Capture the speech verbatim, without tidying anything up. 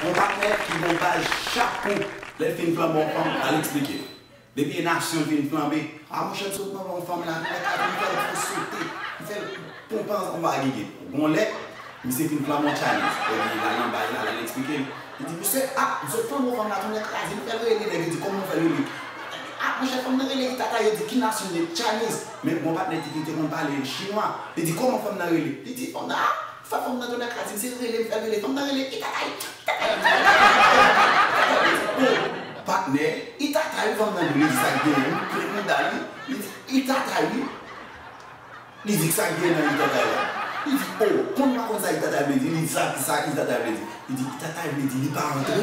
Yon patnè ki gen yon baz chapo, lè l fin flanbe yon fanm, al eksplike l. Depi e nasyon l fin flanbe, a monchè, m sot nan yon fanm la, m fè l fè sote, m fè l ponpe ansanm ak gigit. Gon lè, misye fin flanbe yon Chinese. Epi l al nan baz la, l al eksplike l. Li di, "Mesye, a, m sot flanbe yon fanm la, tonnè kraze m, fè l rele." Nèg yo di, "Kòman w fè l rele?" "A, monchè, fanm nan rele Itata." Yo di, "Ki nasyon l ye?" "Chinese." Men gon patnè ki te konn pale chinwa. Li di, "Kòman fanm nan rele?" Li di, "Fanm nan, a, fè fanm nan tonnè kraze m, se rele m fè l rele." Fanm nan rele, "Itatay, Itatay." "O, patnè, Itatay," fanm nan di, li di, "Sa k genyen?" Li plen mouda li, li di, "Itatay, wi." Li di, "Sa k gen nan Itatay la?" Li di, "O, konn pa konn sa Itatay vle di?" Li di, "Sa, sa Itatay vle di?" Li di, "Itatay vle di li pa antre."